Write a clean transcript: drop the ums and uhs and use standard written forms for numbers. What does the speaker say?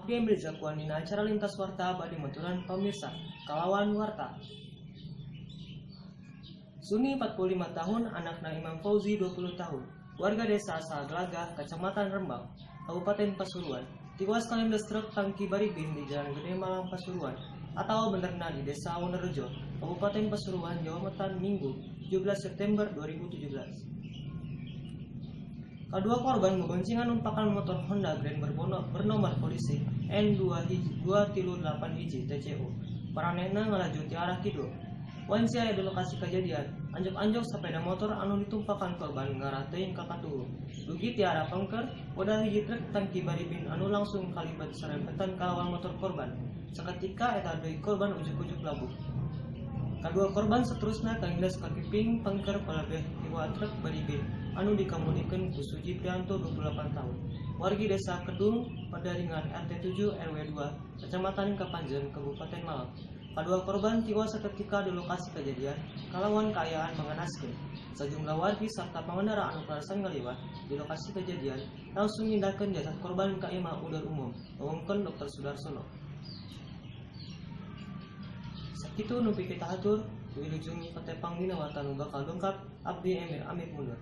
Abdi Emil Zakuan dina acara Lintas Warta bade maturan pamirsa kalawan warta. Suni 45 tahun, anakna Imam Fauzi 20 tahun, warga Desa Saglagah, Kecamatan Rembang, Kabupaten Pasuruan, tiwas kalindes truk tangki baribin di Jalan Gede Malang, Pasuruan, atau benerna di Desa Wonorejo, Kabupaten Pasuruan, Jawa Wetan, Minggu, 17 September 2017. Kedua korban beboncengan numpakan motor Honda Grand bernomor polisi N238 hiji TCU. Maranehna ngalaju ti arah kidul. Wanci aya di lokasi kejadian, anjok-anjok sepeda motor anu ditumpakan korban ngarah teuing ka katuhu. Dugi ti arah pengker, bodas hiji truk tangki baribin anu langsung kalibet serempetan kalawan motor korban. Saketika eta deui korban ujug-ujug labuh. Kadua korban seterusna kalindes kakiping pengker palebeh tiwa truk baribin anu dikamudikeun ku Suji Prianto 28 tahun, wargi Desa Kedung Padaringan RT 7 RW 2, Kecamatan Kepanjen, Kabupaten Malang. Kadua korban tiwas seketika di lokasi kejadian kalawan kaayaan mengenaskeun. Sejumlah wargi serta pengendara anu kaleresan ngaliwat di lokasi kejadian langsung mindahkeun jasad korban ka imah uder umum, ngumumkeun Dr. Sudarsono. Sakitu nu kita hatur, wilujeng patepang dina warta nu bakal dongkap. Abdi Emir amit mundur.